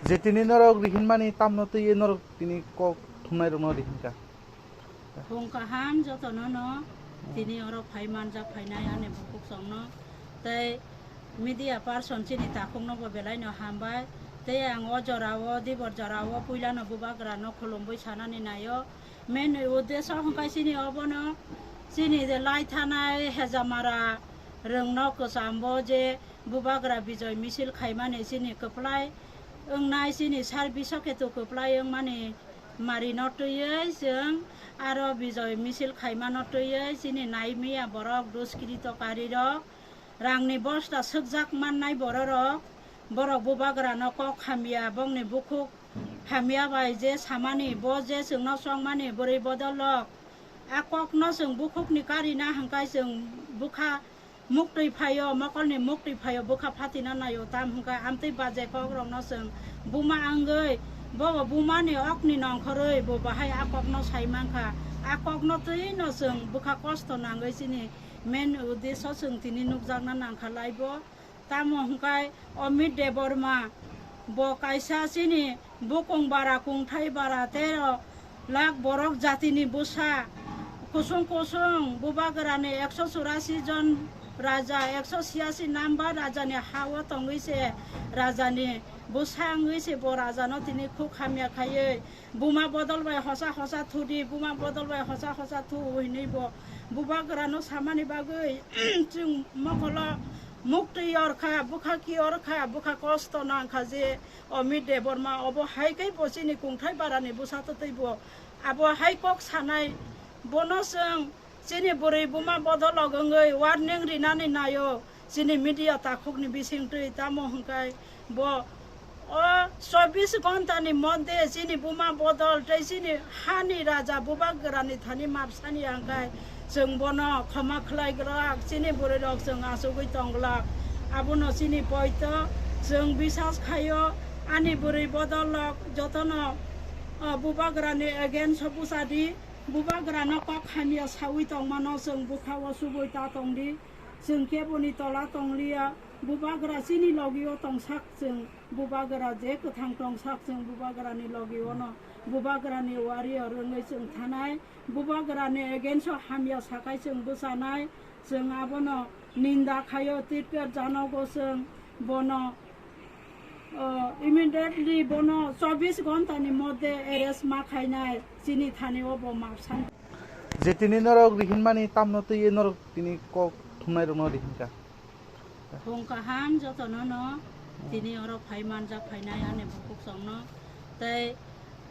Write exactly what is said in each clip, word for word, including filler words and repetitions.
Je tini norok rihinmani tamno twiwi norok tini kok thumnairokno rihinkha. Phung kaham jotono no tini oro phai manjak phainai ani bukhuk songno tei media person chini takhukno bo belai no hambai. Tei ang o jora o dibor jora o puila no bubagra no khulumwi sanani naio. Main uddesho hwnkhe chini obono chini je lai thanai Hejamara rwngno kwchambo je bubagra bijoi misil khaimani chini kwplai wngnai, chini sar biso ketu kwplai wngmani marino twiwi chwng aro bijoi misil khaimano twiwi chini nai miya borok duskiritokarirok rangni bosta swkjak mannai bororok, borok bubagrano kok hamya, bongni bukhuk hamya bai je samani, bo je chwngno chongmani bwrwi bodolrok, a kokno chwng bukhukni karina hwnkhe chwng bwkha muktwi phaio, mokolni muktwi phaio, bwkha phatina naio, tam hwnkhe amtwi bajai kokrokno chwng buma wngwi, bobo bumani okni nongkhorwi bo bahai a kokno sai mankha. A kokno twino chwng bwkha kosto nangwi chini main uddesho chwng tini nukjakna nangkha laibo. Tamo hwnkhe Amit Debbarma bo kaisa chini bukung bara kungthai bara tero lakh borok jatini bwsa kusung kusung bubagrani ekso churasi jon raja, ekso chiyasi number rajani ha-o tongwi se rajani bwsa wngwi se bo rajano tini khuk hamya khaiwi buma bodol bai hosa hosa thudi, buma bodol bai hosa hosa thu hinwi bo bubagrano samani bagwi chwng mokolo muktwi yorkha, bwkha ki yorkha, bwkha kosto nangkha je Amit Debbarma obo hai khe bo chini kungthai barani bwsa twtwi bo abo hai kok sanai, bono chwng chini bwrwi buma bodolok wngwi warning rinani naio chini media takhukni bisingtwi, tamo hwnkhe bo o chobbish ghontani moddhe chini buma bodol tei chini hani raja bubagrani thani mapsani hwnkhe chwng bono khoma khlai glak, chini bwrwirok chwng achugwi tong glak. Abono chini poito chwng bisas khaio, ani bwrwi bodolrok jotono, o, bubagrani against o bwsadi, bubagrano kok hamya sawi tongmano chwng bwkha o chubui ta tongdi. Chwng keboni tola tongliya, bubagra chini logio tongsak chwng. Bubagra je kwthang tongsak chwng bubagrani logi ono, bubagrani warrior wngwi chwng thanai, bubagrani against o hamya sakai chwng bwchanai, chwng abono ninda khaio, titker janogo chwng bono, o, immediately bono chobbish ghontani moddhe arrest ma khainai, chini thani o bo mapsan. Je tini norok rihinmani tamno twiwi norok tini kok thumnairokno rihinkha. Phung kaham jotono no tini oro phai manjak phainai ani bukhuk songno tei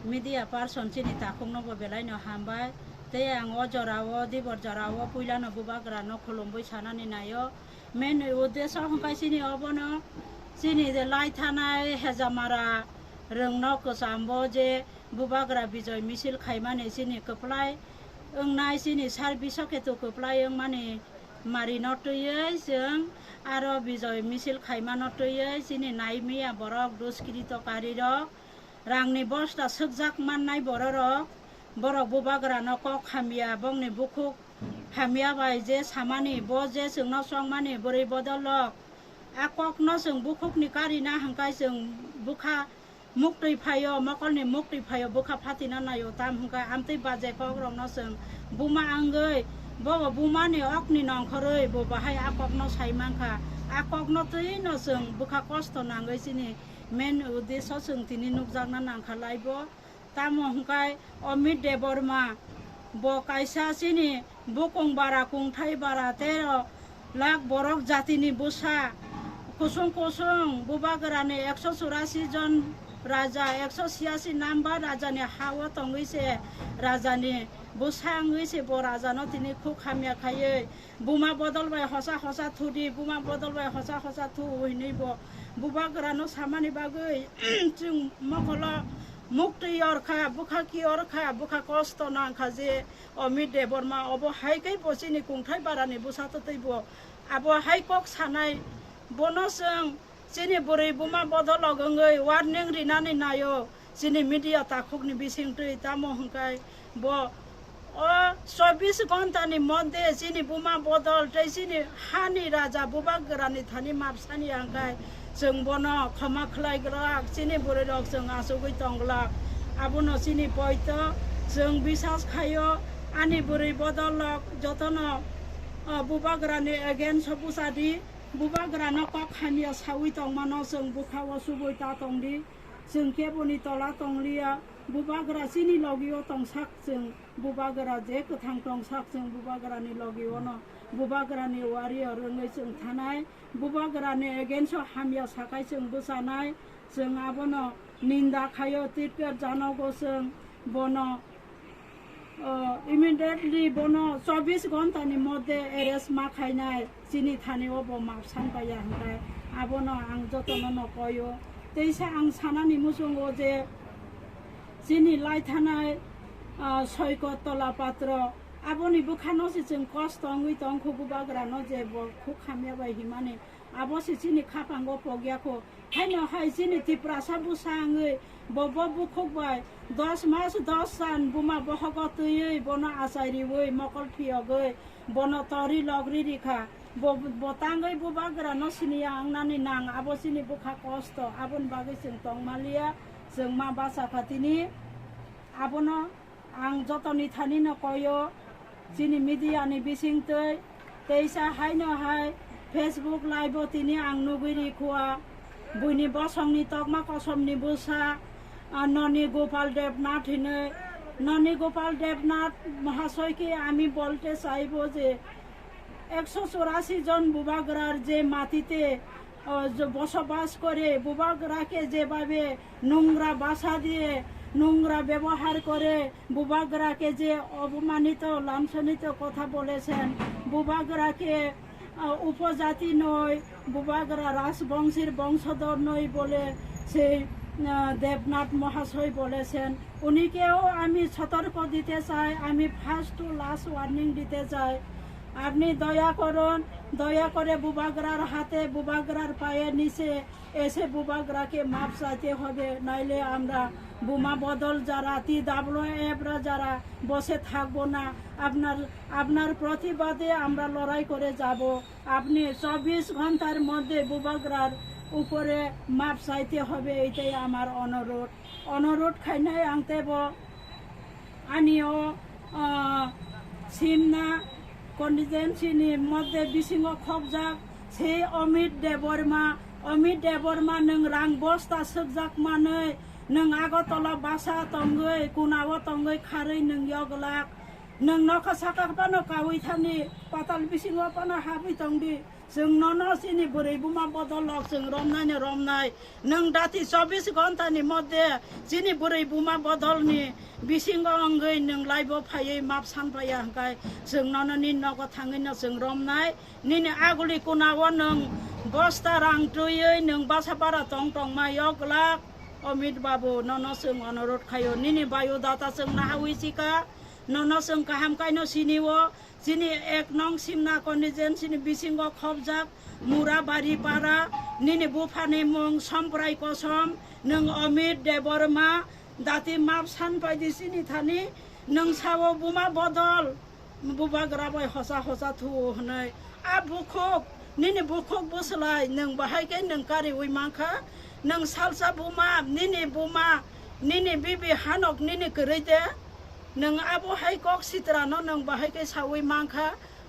media person chini takhukno bo belai no hambai. Tei ang o jora o dibor jora o puila no bubagra no khulumwi sanani naio. Main uddesho hwnkhe chini obono chini je lai thanai Hejamara rwngno kwchambo je bubagra bijoi misil khaimani chini kwplai wngnai, chini sar biso ketu kwplai wngmani marino twiwi chwng aro bijoi misil khaimano twiwi chini nai miya borok duskiritokarirok rangni bosta swkjak mannai bororok, borok bubagrano kok hamya, bongni bukhuk hamya bai je samani, bo je chwngno chongmani bwrwi bodolrok, a kokno chwng bukhukni karina hwnkhe chwng bwkha muktwi phaio, mokolni muktwi phaio, bwkha phatina naio, tam hwnkhe amtwi bajai kokrokno chwng buma wngwi, bobo bumani okni nongkhorwi bo bahai a kokno sai mankha. A kokno twino chwng bwkha kosto nangwi chini main uddesho chwng tini nukjakna nangkha laibo. Tamo hwnkhe Amit Debbarma bo kaisa chini bukung bara kungthai bara tero lakh borok jatini bwsa kusung kusung bubagrani ekso churasi jon raja, ekso chiyasi number rajani ha-o tongwi se rajani bwsa wngwi se bo rajano tini khuk hamya khaiwi buma bodol bai hosa hosa thudi, buma bodol bai hosa hosa thu hinwi bo bubagrano samani bagwi chwng mokolo muktwi yorkha, bwkha ki yorkha, bwkha kosto nangkha je Amit Debbarma obo hai khe bo chini kungthai barani bwsa twtwi bo abo hai kok sanai, bono chwng chini bwrwi buma bodolok wngwi warning rinani naio chini media takhukni bisingtwi, tamo hwnkhe bo O chobbish ghontani moddhe chini buma bodol tei chini hani raja bubagrani thani mapsani hwnkhe chwng bono khoma khlai glak, chini bwrwi rok chwng achugwi tong glak. Abono chini poito chwng bisas khaio, ani bwrwi bodol rok jotono, o, bubagrani against o bwchadi, bubagrano kok hamya sawi tongmano chwng bwkha o chubui ta tongdi. Chwng keboni tola tongliya, bubagra chini logio tongsak chwng. Bubagra je kwthang tongsak chwng bubagrani logi ono, bubagrani warrior wngwi chwng thanai, bubagrani against o hamya sakai chwng bwchanai, chwng abono ninda khaio, tirpet janogo chwng bono, o, immediately bono chobbish ghontani moddhe arrest ma khainai. Chini thani o bo mapsan paiya hwnkhe abono ang jotono no koio. Teisa ang sanani muchungo je chini lai thanai, ah, Soikot Tola Patro, aboni bwkhano se chwng kosto wngwi tongkho, bubagrano je bo khuk hamya bai himani, abo se chini khapango pogya kho. Haino hai chini Tiprasa bwsa wngwi bo, bo bukhuk bai dos mas dos san buma bohogo twiwi bono achai riwi mokol phiyogwi bono tori logri rikha. Bo, bo tangwi bubagrano siniya wngnani nang, abo chini bwkha kosto, aboni bagwi chwng tongmaliya, chwng ma bacha kha tini. Abono ang jotoni thanino koyo, chini media ni bisingtwi, teisa haino hai Facebook live o tini ang nugwi rikhua, buini bosongni tokma kosomni bwsa, ah, Noni Gopal Debnath hinwi. Noni Gopal Debnath মহাশয়কে আমি বলতে চাইব যে একশো চুরাশি জন বুবাগ্রার যে মাটিতে, আহ, যে বসবাস করে, বুবাগ্রাকে যেভাবে নোংরা ভাষা দিয়ে নোংরা ব্যবহার করে, বুবাগ্রাকে যে অপমানিত, লাঞ্ছনিত কথা বলেছেন, বুবাগ্রাকে, আহ, উপজাতি নয়, বুবাগ্রা রাজবংশীর বংশধর নয় বলে সেই, আহ, দেবনাথ মহাশয় বলেছেন। উনিকেও আমি সতর্ক দিতে চাই, আমি ফার্স্ট টু লাস্ট ওয়ার্নিং দিতে চাই। আপনি দয়া করুন, দয়া করে বুবাগ্রার হাতে, বুবাগ্রার পায়ে নিচে এসে বুবাগ্রাকে মাপ চাইতে হবে, নাইলে আমরা বোমা বদল যারা, টি ডাব্লিউ এফ রা যারা বসে থাকবো না। আপনার, আপনার প্রতিবাদে আমরা লড়াই করে যাব। আপনি চব্বিশ ঘন্টার মধ্যে বুবাগ্রার উপরে মাপ চাইতে হবে, এটাই আমার অনুরোধ। Onorot khainai ang tebo ani o, ah, Simna constituency ni moddhe bisingo khopjak se Amit Debbarma, Amit Debbarma nwng rang bosta swkjak manwi nwng Agartala basa tongwi, kunao tongwi kharwi nwng yoglak. Nwng nokha saka phano kaui thani, patal bisingo phano habwi tongdi. Chwng nono chini bwrwi buma bodol rok chwng romnai no romnai. Nwng dati chobbish ghonta ni moddhe chini bwrwi buma bodol ni bisingo wngwi nwng laibo phaiwi map san phaiya hwnkhe chwng nono nini nogo thangwi no chwng romnai. Nini aguli kuna o nwng bosta rang twiwi nwng basa bara tong tongma yoglak. Amit babu, nono chwng onorot khaio, nini biodata chwng nahawi chika, nono chwng kaham kaino sinio. Chini ek nong Simna constituency ni bisingo khopjak Murabari para, nini buphani mung Somprai Kosom, nwng Amit Debbarma, dati map san paidi chini thani, nwng sao buma bodol, bubagra bai hosa hosa thuo hwnwi. A bukhuk, nini bukhuk bwslai, nwng bahai khe nwng kariwi mankha, nwng salsa buma, nini buma, nini bibi hanok nini kwrwi de, nwng abo hai kok sitrano nwng bahai khe sawi mankha,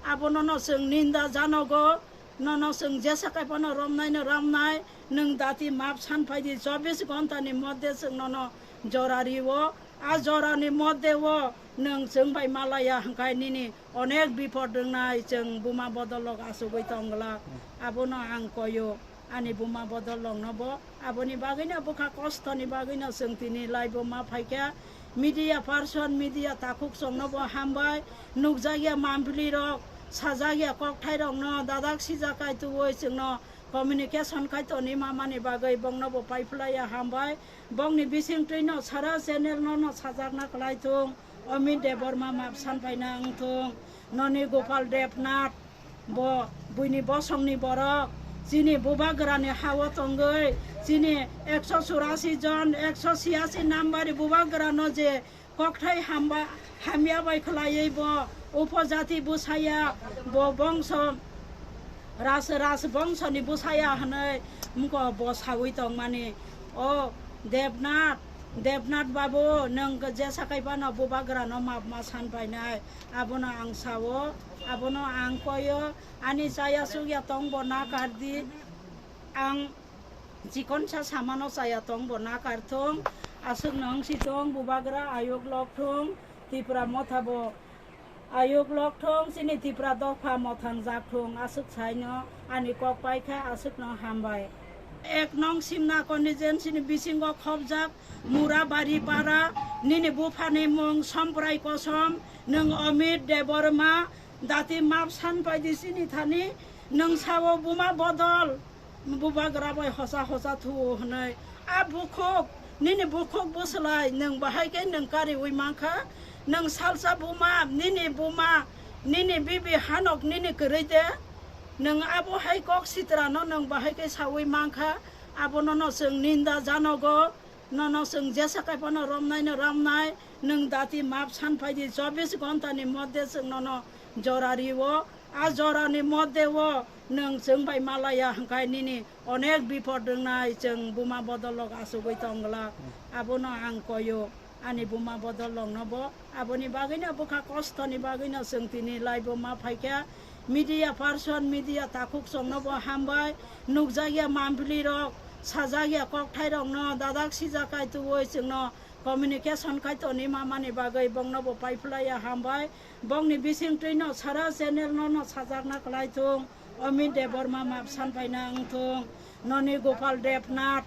abono no chwng ninda janogo, nono chwng jesa kai phano romnai no romnai, nwng dati map san phaidi, chobbish ghonta ni moddhe chwng nono jora rio, a jora ni moddhe o nwng chwng bai malaya hwnkhe nini onek bipod wngnai, chwng buma bodol rok achugwi tongla, abono ang koyo. Ani buma bodol rokno bo aboni bagwino bwkha kostoni bagwino chwng tini live o ma phaikha. Media person, media takhuk chwngno bo hambai. Nukjakya mampli rok, sajakya kokthai rokno dadak sijak kai tuwi chwngno communication khai toni mamani bagwi bongno bo paiphlaiya hambai. Bongni bisingtwino sara channel no no sajakna kwlai thung. Amit Debbarma map san paina wng thung. Noni Gopal Debnath. Bo buini bosongni borok chini bubagrani ha-o tongwi, chini ekso churasi jon, ekso siyasi number ni bubagrano je Kokthai hamba, hamya bai khwlaiwi bo upojati bwsaya, bo bongso, ras, ras bongsoni bwsaya hwnwi mko bo sawi tongmani. O Debnath, Debnath babu, nwng jesa kaiphano bubagrano map ma san painai, abono ang sao, abono ang koyo, ani chaya chukya tong bo nakar di, ang chikonsa samano chaya tong bo nakar thung, aswk nwng si tong bubagra ayuk lok thung, Tipra motha bo ayuk lok thung, chini Tipra dopha mothang jak thung, aswk saino ani kok paikha, aswkno hambai. Ek nong Simna constituency ni bisingo khobjak Murabari para, nini buphani mung Somprai Kosom, nwng Amit Debbarma, dati map san paidi chini thani, nwng sao buma bodol, bubagra bai hosa hosa thuo hwnwi. A bukhuk, nini bukhuk bwswlai, nwng bahai khe nwng kariwi mankha, nwng salsa buma, nini buma, nini bibi hanok nini kwrwi de, nwng abo hai kok sitrano nwng bahai khe sawi mankha, abono no chwng ninda janogo, nono chwng jesa kaiphano romnaino romnai, nwng dati map san phaidi, chobbish ghontani moddhe chwng nono jora rio, a jorani moddhe o nwng chwng bai malaya hwnkhe nini onek bipod wngnai, chwng buma bodol lok asugwi tong glak, abono ang koyo. Ani buma bodol lok no bo, aboni bagwi no bwkha kosto ni bagwi no chwng tini live o ma phaikha. Media person, media takhuk chwng no bo hambai, nukjakya mampli rok, sajakya kokthai rok no dadak sijak kai tuwi chwng no communication khai toni ma mani bagwi bong no bo pai phlaiya hambai. Bongni bising twi no sara channel no no sajakna kwlai thung, Amit Debbarma map san paina wng thung, noni Gopal Debnath.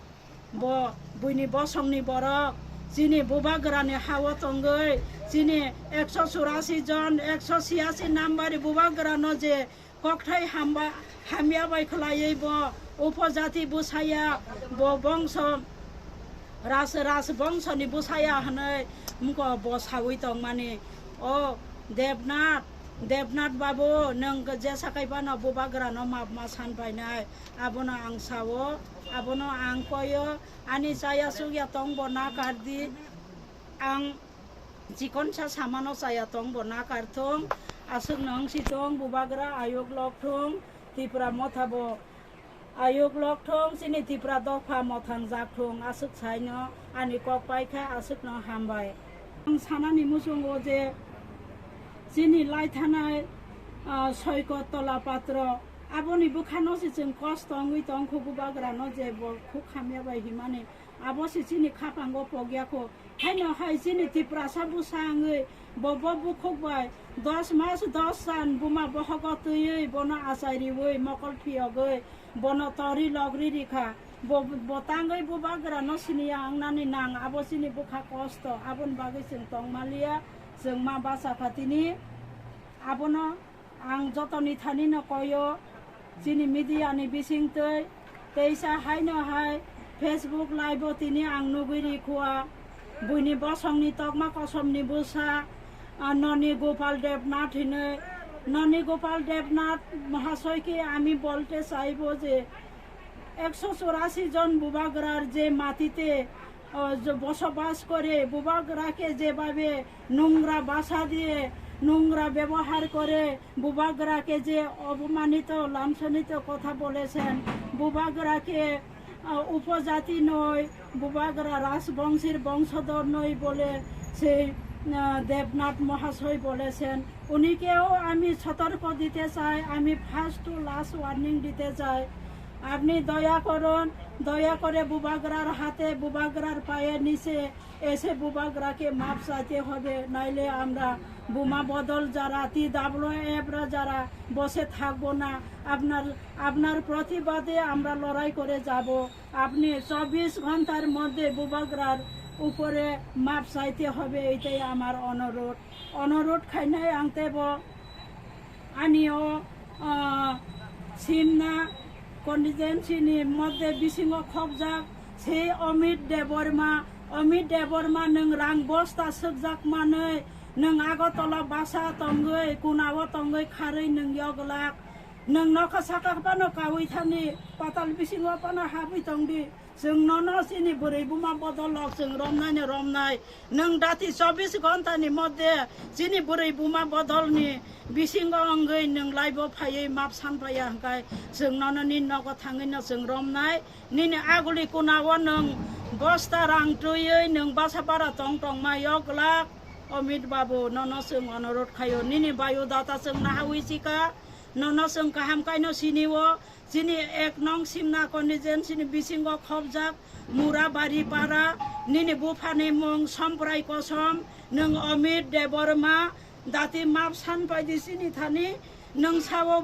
Bo buini bosongni borok chini bubagrani hao tongwi, chini ekso churasi jon, ekso siyasi nambari bubagrano je kokthai hamba, hamya bai khwlaiwi bo upojati bwsaya, bo bongso, ras, ras bongsoni bwsaya hwnwi mko bo sawi tongmani. O Debnath, Debnath babu, nwng jesa kaiphano bubagrano map ma san painai, abono ang sao, abono ang koyo, ani chaya chukya tong bo nakar di, ang chikonsa samano chaya tong bo nakar thung, aswk nwng si tong bubagra ayuk lok thung, Tipra motha bo ayuk lok thung, chini Tipra dopha mothang jak thung, aswk saino ani kok paikha, aswkno hambai. Ang sanani muchungo je chini lai thanai, ah, Soikot Tola Patro, aboni bwkhano se chwng kosto wngwi tong kho, bubagrano je bo khuk hamya bai himani, abo se chini khapango pokya kho. Haino hai chini Tiprasa bwsa wngwi bo, bo bukhuk bai dos mas dos san buma bohogo twiwi bono achai riwi mokol phiyogwi bono tori logri rikha. Bo, bo tangwi bubagrano siniya wngnani nang, abo chini bwkha kosto, aboni bagwi chwng tongmaliya, chwng ma bacha kha tini. Abono ang jotoni thani no koyo, chini media ni bisingtwi, teisa haino hai Facebook live o tini ang nugwi rikhua, buini bosongni tokma kosomni bwsa, ah, noni Gopal Debnath hinwi, noni Gopal Debnath মহাশয়কে আমি বলতে চাইবো যে একশো চুরাশি জন বুবাগ্রার যে মাটিতে, আহ, যে বসবাস করে, বুবাগ্রাকে যেভাবে নোংরা ভাষা দিয়ে, নোংরা ব্যবহার করে, বুবাগ্রাকে যে অপমানিত, লাঞ্ছনিত কথা বলেছেন, বুবাগ্রাকে, আহ, উপজাতি নয়, বুবাগ্রা রাজবংশীর বংশধর নয় বলে সেই, আহ, দেবনাথ মহাশয় বলেছেন। উনিকেও আমি সতর্ক দিতে চাই, আমি first to last warning দিতে চাই। আপনি দয়া করুন, দয়া করে বুবাগ্রার হাতে, বুবাগ্রার পায়ের নিচে এসে বুবাগ্রাকে মাপ চাইতে হবে, নাইলে আমরা বোমা বদল যারা, টি ডাব্লিউ এফ রা যারা বসে থাকবো না। আপনার, আপনার প্রতিবাদে আমরা লড়াই করে যাব। আপনি চব্বিশ ঘন্টার মধ্যে বুবাগ্রার উপরে মাপ চাইতে হবে, এটাই আমার অনুরোধ। Onorot khainai ang tebo ani o, ah, Simna constituency ni moddhe bisingo khobjak se Amit Debbarma. Amit Debbarma, nwng rang bosta swkjak manwi, nwng Agartala basa tongwi, kunao tongwi kharwi nwng yoglak. Nwng nokha saka phano kaui thani, patal bisingo phano habwi tongdi. Chwng nono chini bwrwi buma bodol rok chwng romnai no romnai. Nwng dati chobbish ghonta ni moddhe chini bwrwi buma bodol ni bisingo wngwi nwng laibo phaiwi map san phaiya hwnkhe chwng nono nini nogo thangwi no chwng romnai. Nini aguli kuna o nwng bosta rang twiwi nwng basa bara tong tongma yok glak. Omit babu, nono chwng onorot khaio, nini bayo data chwng nahawi chika, nono chwng kaham kaino sinio, chini ek nong simna constituency ni bisingo khobjak Murabari para, nini buphani mung Somprai Kosom, nwng Omit Debbarma, dati map san paidi chini thani, nwng sao